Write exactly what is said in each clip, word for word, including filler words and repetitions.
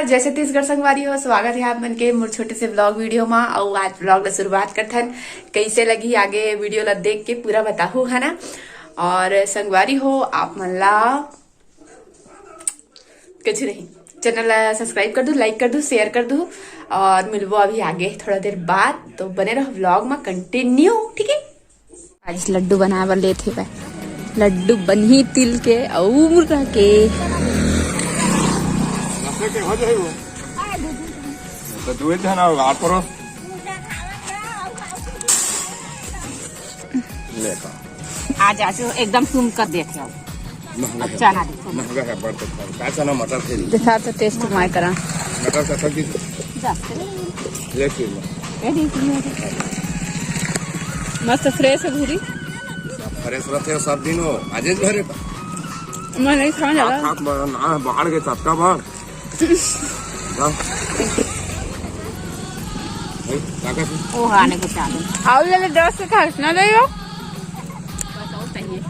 जय छत्तीसगढ़ संगवारी हो, स्वागत है आप मन के मोर छोटे से व्लॉग वीडियो मा। अउ आज व्लॉग ला शुरुआत करथन। कैसे लगी आगे वीडियो ला देख के पूरा बताहू, है ना। और संगवारी हो, आप मन ला कुछ नहीं, चैनल ला सब्सक्राइब कर दो, लाइक कर दो, शेयर कर दो। और मिलबो अभी आगे थोड़ा देर बाद, तो बने रहो व्लॉग मा कंटिन्यू, ठीक है। आज लड्डू बनाए बर लेत हे भाई, लड्डू बनही तिल के अउ मुर्रा के। तो दुए झन आओ, आठ परोस। ले तो। आज आज एकदम सुन कर देख लो। महंगा है। अच्छा ना देखो। महंगा है, बढ़ सकता है। का चना मटर से नहीं। देखा तो टेस्ट माय करा। मटर का सब्जी से। जा। ले फिर। ये नहीं, नहीं, नहीं। मस्त फ्रेश है भूरी। फ्रेश रहते हो सब दिन हो। आज इस घरे पर। मैं नहीं खाने जा रहा। आप, आप ना बाहर के सबका बाहर। हाँ। भाई, ताकत है। ओ, हाँ, नहीं, कुछ आ गया। आओ, ले ले, दस के खास ना ले लो। बस और सही है।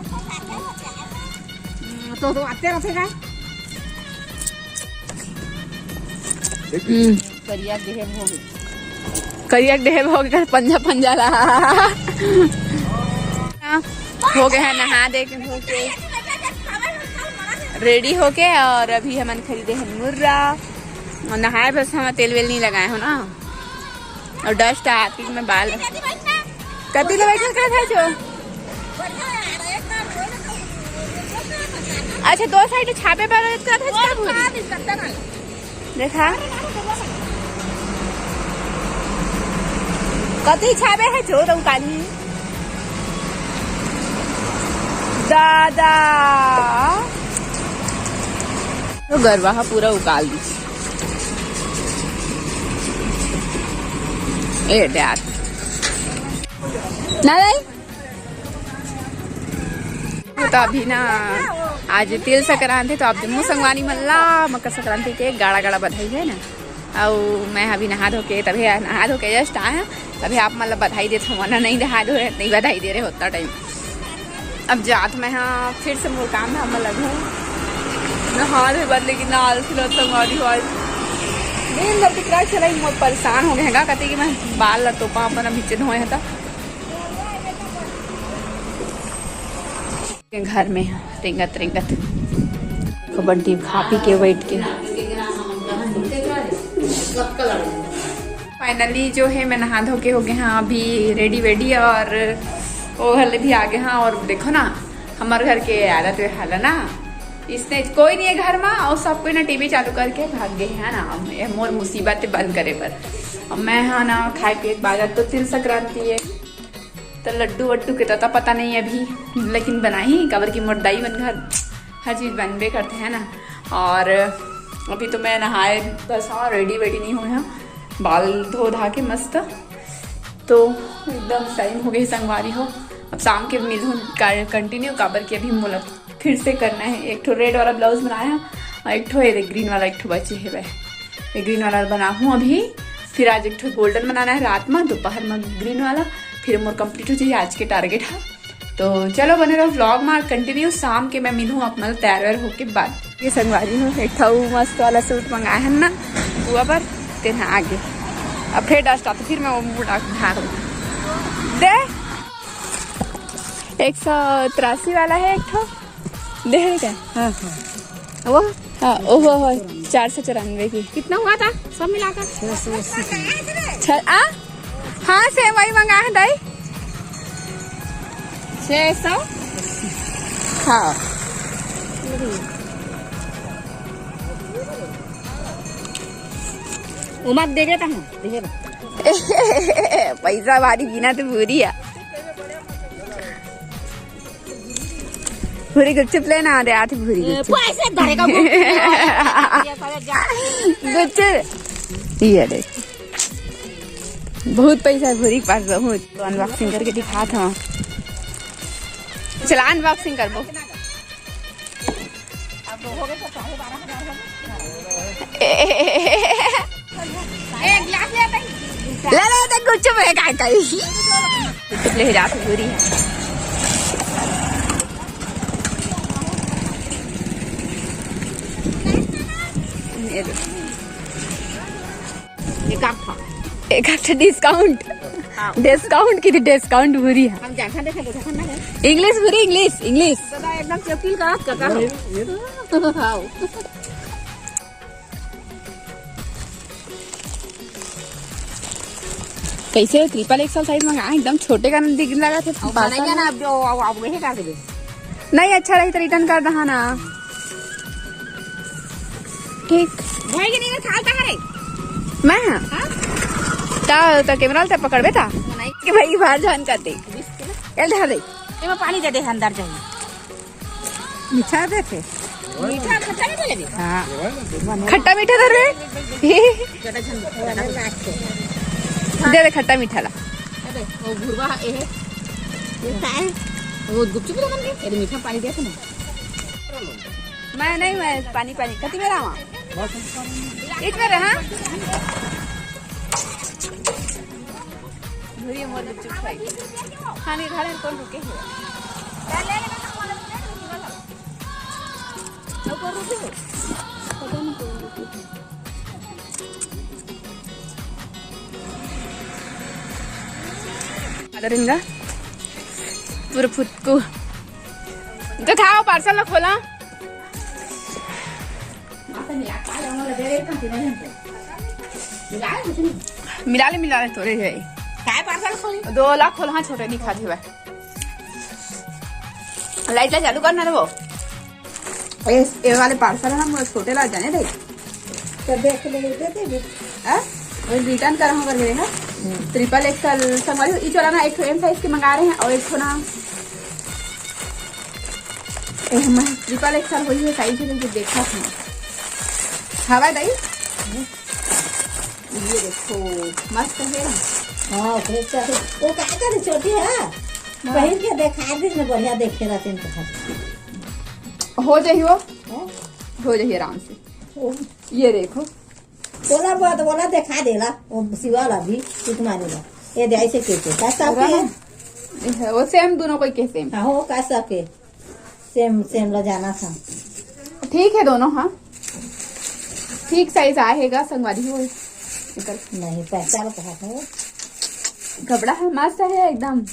हम्म, तो, तो आते रहते हैं। देख। हम्म। करिया देहे भोग। करिया देहे भोग कर पंजा पंजा ला। हो गए हैं नहा दे के, धो के, रेडी होके, और अभी हमन खरीदे हैं मुर्रा और नहाए, बस हम तेल वेल नहीं लगाए हो ना। और डस्ट आती में बाल। कति ले बैठल का था जो? अच्छा, दो साइड छापे पर का था जो? देखा, कति छापे है जो तो उकाली। दादा, तो गरवा हा पूरा उकाल दी। ए डैड, ना नहीं। तो अभी ना आज तिल संक्रांति, तो आप जम्मो संगवारी मन ला मकर संक्रांति के गाड़ा गाड़ा बधाई है ना। अउ मैं अभी नहा धो के, तभी नहा धो के जस्ट आया, तभी आप मन ला बधाई देत हूँ, वरना नहीं नहा धो, नहीं बधाई दे रहे होता टाइम। अब जात मैं हाँ फिर से मोर काम धाम में लगूँ, नहा धोए बर, लेकिन ना आलसी लगता हमारी आज। दिन भर टिकरा चलाई, मोर परेशान हो गए हैं का, कहते कि मैं बाल ला तोपा अपन अभी धोए हता। घर में रेंगत रेंगत। तो बंटी खा पी के बैठ के। फाइनली जो है, मैं नहा धो के हो गए हैं अभी रेडी वेडी, और वो वाले भी आ गए हैं। और देखो ना, हमारे घर के आदत वे हाल है ना, इसने कोई नहीं है घर में, और सब कोई ना टीवी चालू करके भाग गए है ना। अब ये मोर मुसीबत बंद करे पर, अब मैं हाँ ना खाए पिए के बाद, अब तो तिल संक्रांति है, तो लड्डू वड्डू के तो पता नहीं अभी, लेकिन बनाही, काबर कि मोर दाई मन घर हर चीज बनबे करते हैं ना। और अभी तो मैं नहाए बस, हाँ, रेडी वेडी नहीं हुए हैं, बाल धो धा के मस्त। तो एकदम टाइम हो गई संगवारी हो, अब शाम के मिलहूँ कंटिन्यू, काबर कि अभी मोला फिर से करना है। एक ठो रेड वाला ब्लाउज बनाया और एक ठो ये ग्रीन वाला, एक ठो बचे है वह, ये ग्रीन वाला बनाहूँ अभी। फिर आज एक ठो गोल्डन बनाना है रात में, दोपहर में ग्रीन वाला, फिर मोर कंप्लीट हो जाए आज के टारगेट है। तो चलो बने रहो व्लॉग में कंटिन्यू, शाम के मैं मिलूँ आप मन तैयार वैयार होके बाद। ये संगवारी हूँ, एक ठो मस्त वाला सूट मंगाए हैं ना बुआ पर, तेन आगे अब फिर डस्ट आता, फिर मैं वो मुड़ा ढार दे। एक सौ तिरासी वाला है एक ठो, दे है क्या? हाँ, हाँ। वो? हाँ, वो, वो, वो, चार सौ चौरानवे की। कितना हुआ था सब मिलाकर? छः सौ अस्सी की। छः, आ? हाँ, सेम वही मंगा है दाई। छः सौ? हाँ। उमा दे देता हूँ, दे देता। पैसा वाली बिना तो पूरी है। भूरी गुपचुप लेना दे, आती भूरी ए, गुपचुप। पैसे धरे का मुंह। गुपचुप। ये देख, बहुत पैसा है भूरी के पास, बहुत। तो अनबॉक्सिंग करके दिखा था। चला, अनबॉक्सिंग कर वो। ए, गिलास ले आते हैं। ले ले, देख, गुपचुप है, काय, काय। गुपचुप ले जाते, भूरी है। ये देख। एक आध डिस्काउंट। हाँ। डिस्काउंट की थी, डिस्काउंट बुरी है। हम जाखा देखा तो देखा ना है। इंग्लिश बुरी, इंग्लिश, इंग्लिश। दादा एकदम चोकिल का कका हो। हाँ। कैसे ट्रिपल एक्सएल साइज मंगा, एकदम छोटे का दिख लगा थे। अब बनाएगा ना, अब जो, अब, अब वही कर देंगे। नहीं अच्छा रही तो रिटर्न कर दहा ना। ठीक। भाई के नहीं खा कहाँ रे? मैं? हाँ? ता, ता कैमरा ते पकड़बे ता? नहीं। कि भाई बाहर जान कर दे। बीस किलो। एल धर दे। ये मैं पानी दे दे, अंदर जाइए। मीठा देथे। मीठा खट्टा मीठा लेबे? हाँ। खट्टा मीठा धरबे। दे दे खट्टा मीठा ला। अबे, वो घुरवा है, ये है। ये का है? वो गुपचुप तो बन गई। अरे मीठा पानी दे ना। मैं नहीं, मैं पानी, पानी। कति बेर आवा? एक बेर, हाँ? धुरी मोर गुपचुप खाई। खाने घर में कौन रुके है? और कौन रुके है? पता नहीं कौन रुके है। अदरिंगा पूरा फुटकू। तो खाओ, पार्सल ला खोला। मिला ले, मिला ले, तोरे है। काय पार्सल खोली? दो ला खोल, हाँ, छोटे दिखा दे भाई। लाइट ला चालू करना रे वो। ये, ये वाले पार्सल हम छोटे ला जाने दे। तो देख ले, दे दे भी। हाँ? वो रिटर्न कर हम कर गए हैं। ट्रिपल एक्सएल संगवारी, ई चोला ना एक ठो एम साइज के मंगा रहे हैं और एक ठो ना, ए, हम ट्रिपल एक्सएल वही है साइज है, लेकिन देखा था। हवा दई? ये देखो, मस्त है ना? हाँ, ओकरे चाहे। वो का करे, छोटी है? हाँ। पहिर के देखा दीस ना, बढ़िया देखे रहते हैं तो। हो जाही वो? हाँ? हो जाही आराम से। ओ। ये देखो। बोला बात, बोला देखा देला, वो सिवा ला भी, टूट मारेला। ये दे ऐसे के के, का साफ पूरा है? ना? ये है, वो सेम दोनों कोई के सेम। हाँ, हो, का साफ है? सेम, सेम ला जाना था। ठीक है दोनों, हाँ। ठीक साइज आएगा, संगवारी हो। एकर नहीं, पैसा ला कहा था वो। कपड़ा है, मस्त है एकदम।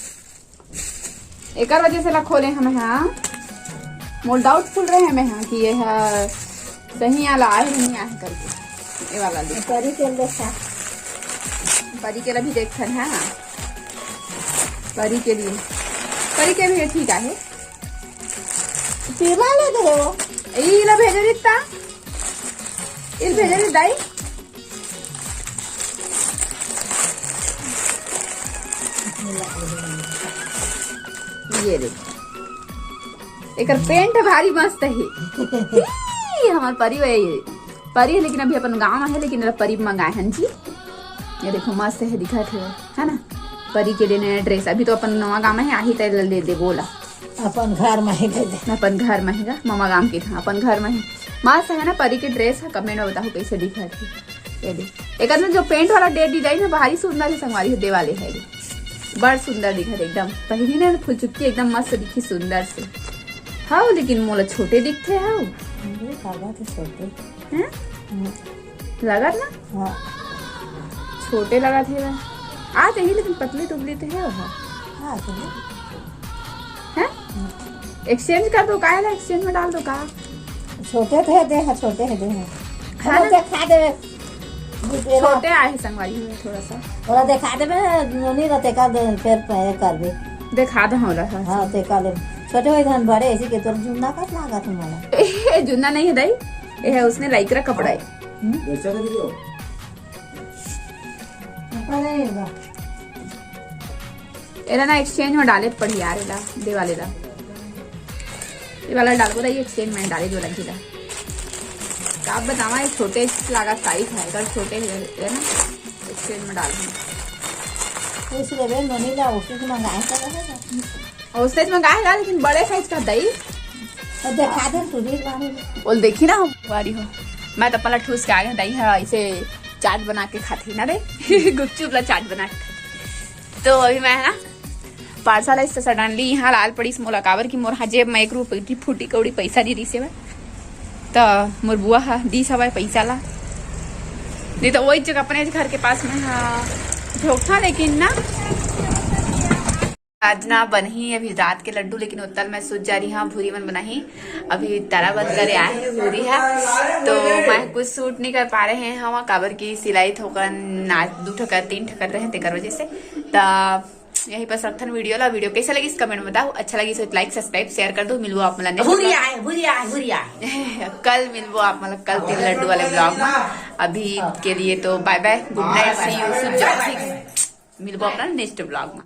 एकर वजह से ला खोले हमें, हाँ। मोर डाउटफुल रहे हमें, हाँ, कि ये हा सही आला आहे, नहीं आहे करके। ये वाला ले। परी के देखा। परी के ला भी देखन है, हाँ। परी के लिए। परी के भी ठीक आहे। पीला लग रहे हो। ई ला भेजे दिता। ई भेजे दिता दाई। ये देख, एकर पेंट भारी मस्त है। ई, हमार परी वही है। परी है, लेकिन अभी अपन गांव में है, लेकिन एला परी मंगाए हन जी। ये देखो, मस्त है, दिखत है, है ना? परी के लिए नया ड्रेस। अभी तो अपन नवा गांव में है, आही त ले दे बोला। अपन घर में ही दे दे। अपन घर में ही गा, ममा गांव के था, अपन घर में ही। मस्त है ना परी के ड्रेस है, कमेंट में बताओ कैसे दिखत है। ये दे, एक आदमी जो पेंट वाला डे डिजाइन है, भारी सुंदर है, संगवारी हो, दे वाले है ये। बड़ सुंदर दिखत एकदम, पहिरी ना फुलचुक्की एकदम मस्त दिखी सुंदर से। हाँ, लेकिन मोला छोटे दिखते है। अरे, काला तो छोटे। हैं? हम्म। लगत ना? हाँ। छोटे लगत हे ना। आ जाही, लेकिन पतली दुबली तो है वो। हाँ, तो है। हैं? हम्म। एक्सचेंज कर दो, काहे ला एक्सचेंज में डाल दो का? छोटे तो है, दे है, छोटे है, दे है। हाँ थोड़ा ना? देखा दे। छोटे आए हैं संगवारी में थोड़ा सा। थोड़ा देखा दे बे, नोनी रहते का दे, फिर पे कर दे। देखा दे होला, हाँ। हाँ, ते का ले। छोटे हो धन बड़े, ऐसे के तोर जुन्ना का लागत है मला। जुन्ना नहीं है दाई, ये है उसने लाइक्रा कपड़ा है। हम्म? वैसा कर दियो। ऊपर नहीं होगा। एला ना एक्सचेंज में डाले पड़ी यार, एला, दे वाले ला। ये वाला डालबो रही एक्सचेंज में, डाले जो लगी ला। का बतावा, ये छोटे लागा साइज है, अगर छोटे है, है ना, एक्सचेंज में डाल दूँ। तो इसलिए वे नोनी ला ऑफिस मंगाए का रहेगा। और साइज मंगाए ला, लेकिन बड़े साइज का दई। तो देखा दे, तू भी बाहर। बोल, देखी ना, हम बारी हो। मैं तो पहला ठूस के आ गया, दई है, इसे चाट बना के खाती ना रे। गुपचुप ला चाट बना के खाती। तो अभी मैं है ना, पार्सल ऐसे सडनली यहाँ लाल पड़ीस मोला, काबर कि मोर हा जेब में एक रुपये फूटी कौड़ी पैसा नहीं रहिसे बा। त मोर बुआ हा दीस हवय पैसा ला। नहीं तो वही जगह अपने घर के पास में, हाँ, झोंकथा, लेकिन ना आज ना बनही अभी रात के लड्डू, लेकिन ओतल मैं सोच जा रही हूँ भूरी मन बनाही। अभी तारा बंद करे आए हैं भूरी है, तो मैं कुछ शूट नहीं कर पा रहे हैं हम, काबर की सिलाई थोकन ना दू ठकर तीन ठकर रहे तेकर वजह से। त यहीं पर रखथन वीडियो ला। वीडियो कैसा लगी कमेंट में बताओ, अच्छा लगी तो लाइक सब्सक्राइब शेयर कर दो। मिलबो आप मन ला next भूरी vlog। आए, भूरी आए, भूरी आए। कल मिलबो आप मन ला कल तीन लड्डू वाले ब्लॉग में। अभी के लिए तो बाय बाय, गुड नाइट, सी यू, शुभ रात्रि। मिलबो अपना नेक्स्ट ब्लॉग में।